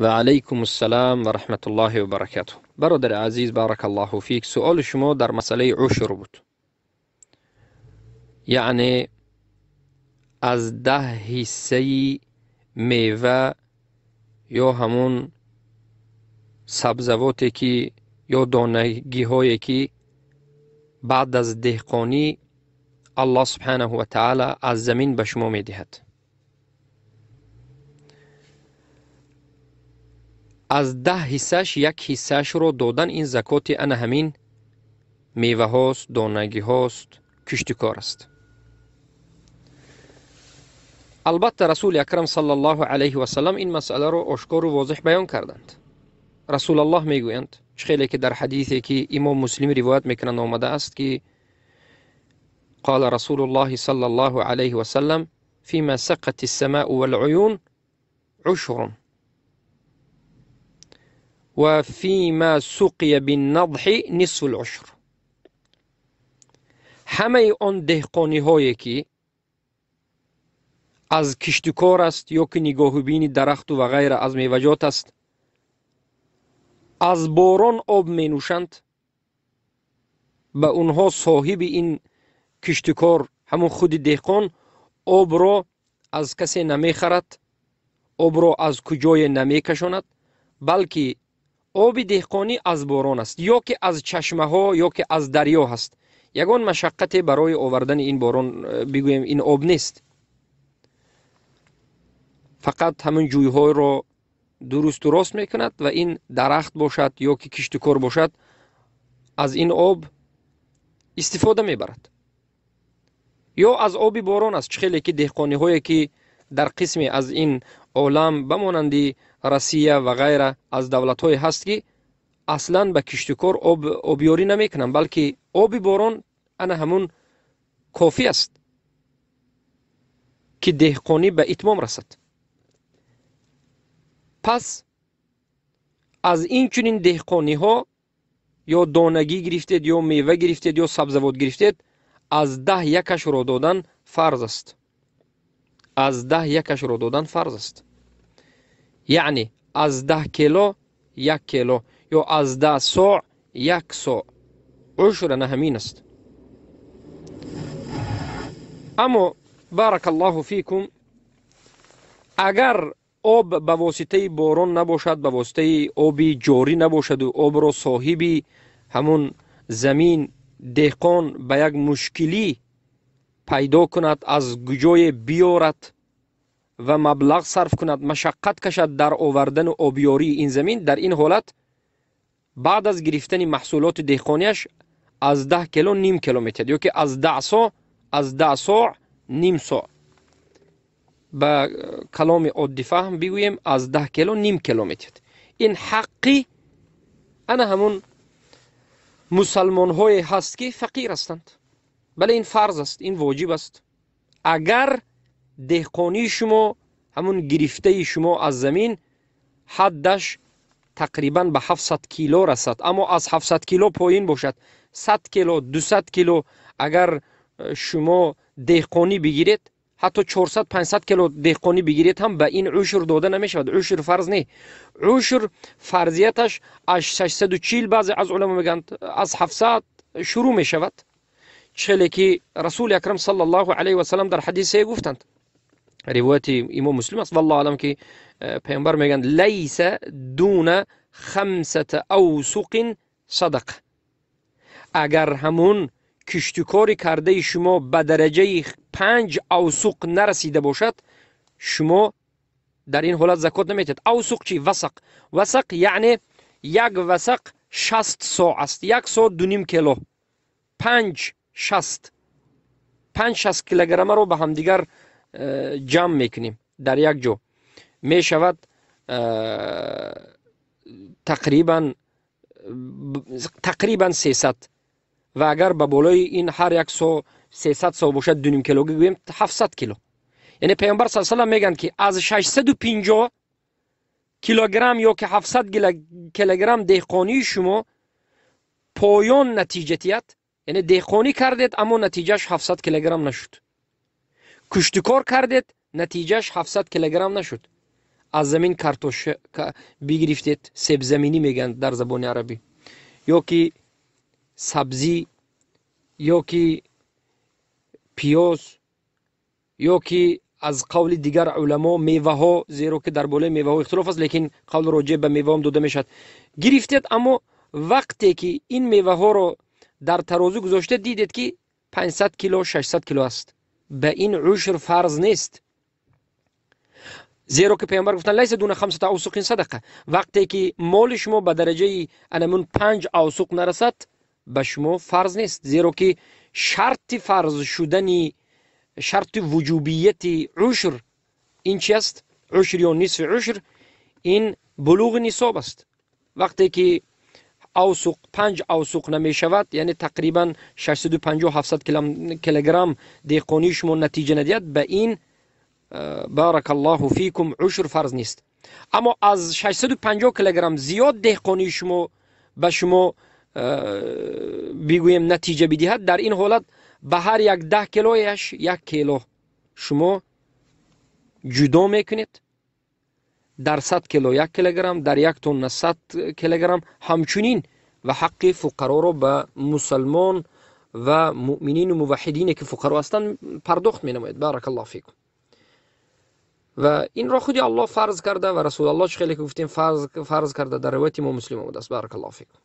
Ва алайкум ассалом ва раҳматуллоҳи ва баракатуҳ. Бародари азиз, баракаллоҳу фик, суоли шумо дар масъалаи ушр буд. Яъне аз 10 ҳиссаи мева ё ҳамун сабзавоте ки ё донагиҳое ки баъд аз деҳқонӣ Аллоҳ субҳанаҳу ва таъала аз замин ба шумо медиҳад. Аз 10 ҳиссаш як ҳиссашро додан ин закоти ана ҳамин меваҳост, донагиҳост, киштукор аст. Албатта Расули Акрам саллаллоҳу алайҳи васаллам ин масъаларо ошкору возеҳ баён карданд. Расулаллоҳ мегӯянд, чӣ хеле ки дар ҳадисе ки имом Муслим ривоят мекунанд омадааст ки قال رسول الله صلى الله عليه وسلم فيما سقت السماء والعيون عشر وفيما سقي بالنضح نصف العشر. ҳамаи он деҳқониҳое ки аз киштукор аст ё ки нигоҳубини дарахту ва ғайра аз меваҷот аст, аз борон об менӯшанд, ба онҳо соҳиби ин киштукор ҳамон худи деҳқон обро аз касе намехарад, обро аз куҷое намекашонад, балки оби деҳқонӣ аз борон аст ё ки аз чашмаҳо ё ки аз дарё ҳаст. Ягон машаққате барои овардани ин борон, бигӯем, ин об нест. Фақат ҳамин ҷӯйҳоро дурусту рост мекунад ва ин дарахт бошад ё ки киштукор бошад, аз ин об истифода мебарад. Ё аз оби борон аст, чӣ хеле ки деҳқониҳое ки дар қисме аз ин олам ба монанди Россия ва ғайра аз давлатҳое ҳаст ки аслан ба киштукор обёрӣ намекунанд, балки оби борон ана ҳамун кофӣ аст ки деҳқонӣ ба итмом расад. Пас аз ин чунин деҳқониҳо ё донагӣ гирифтед, ё мева гирифтед, ё сабзавот гирифтед, аз 10 якашро додан фарз аст. Аз 10 якашро додан фарз аст. Яъне аз 10 кило 1 кило ё аз 10 соъ 1 соъ. Ушр ана ҳамин аст. Аммо баракаллоҳу фикум, агар об ба воситаи борон набошад, ба воситаи оби ҷорӣ набошаду обро соҳиби ҳамун замин деҳқон ба як мушкилӣ пайдо кунад, аз куҷое биёрад ва маблағ сарф кунад, машаққат кашад дар овардану обёрии ин замин, дар ин ҳолат баъд аз гирифтани маҳсулоти деҳқонияш аз 10 кило ним кило метиҳад ё ки аз 10 соъ, аз 10 соъ ним соъ. Ба каломи оддӣ фаҳм бигӯем, аз 10 кило ним кило метиҳад. Ин ҳаққи ана ҳамун мусалмонҳое ҳаст ки фақир ҳастанд. Бале, ин фарз аст, ин воҷиб аст. Агар деҳқонии шумо, ҳамун гирифтаи шумо аз замин ҳаддаш тақрибан ба 700 кило расад, аммо аз 700 кило поин бошад, 100 кило, 200 кило, агар шумо деҳқонӣ бигиред, ҳатто 400-500 кило деҳқонӣ бигиред ҳам ба ин ушр дода намешавад. Ушр фарз не. Ушр фарзияташ аз 640, баъзе аз уламо мегӯянд аз 700 шурӯъ мешавад. Чӣ хеле ки Расули Акрам саллаллоҳу алайҳи васаллам дар ҳадисе гуфтанд, ривояти имом Муслим аст, валлоҳу аълам, ки паёмбар мегӯянд лайса дуна хамсата авсуқин садақа. Агар ҳамун киштукори кардаи шумо ба дараҷаи 5 авсуқ нарасида бошад, шумо дар ин ҳолат закот наметиҳед. Авсуқ чи? Васақ. Васақ яъне як васақ 60 соъ аст. Як соъ 2,5 кило. 5 60. 5 60 килограммаро ба ҳамдигар ҷамъ мекунем дар як ҷо. Мешавад тақрибан 300. Ва агар ба болои ин ҳар як соъ 300 соъ бошад, 2,5 кило гӯем, 700 кило. Яъне паёмбар саллаллоҳу алайҳи васаллам мегӯянд ки аз 650 килограмм ё ки 700 килограмм деҳқонии шумо поён натиҷа тиҳад, яъне деҳқонӣ кардед, аммо натиҷааш 700 килограмм нашуд. Куштукор кардед, натиҷааш 700 килограмм нашуд. Аз замин картошка бигирифтед, себзаминӣ мегӯянд дар забони арабӣ, ё ки сабзӣ, ё ки пиёз, ё ки аз қавли дигар уламо меваҳо, зеро ки дар болои меваҳо ихтилоф аст, лекин қавли роҷеъ ба меваҳом дода мешавад. Гирифтед, аммо вақте ки ин меваҳоро дар тарозу гузоштед, дидед, ки 500 кило, 600 кило аст. Ба ин ушр фарз нест, зеро ки паёмбар гуфтанд: ليس دون خمسة أوسق صدقة. Вақте ки моли шумо ба дараҷаи анамун 5 авсуқ нарасад, ба шумо фарз нест, зеро ки шарти фарз шудани, шарти вуҷубияти ушр ин чи аст? Ушр ё нисфи ушр ин булуғи нисоб аст. Вақте ки авсуқ 5 авсуқ намешавад, яъне тақрибан 650-700 килограмм деҳқонии шумо натиҷа надиҳад, ба ин, بارك الله فيكم, ушр фарз нест. Аммо аз 650 килограмм зиёд деҳқонии шумо ба шумо бигӯем натиҷа бидиҳад, дар ин ҳолат ба ҳар як 10 килояш 1 кило шумо ҷудо мекунед. Дар 100 кило 1 килограмм, дар 1 тонна 100 килограмм ҳамчунин. Ва ҳаққи фуқароро ба мусалмон ва муъминину муваҳҳидине, ки фуқаро ҳастанд, пардохт менамояд. بارك الله فيكم. Ва инро худи Аллоҳ фарз карда ва Расулаллоҳ, чӣ хеле ки гуфтем, фарз карда, дар ривояти имом Муслим омадааст. بارك الله فيكم.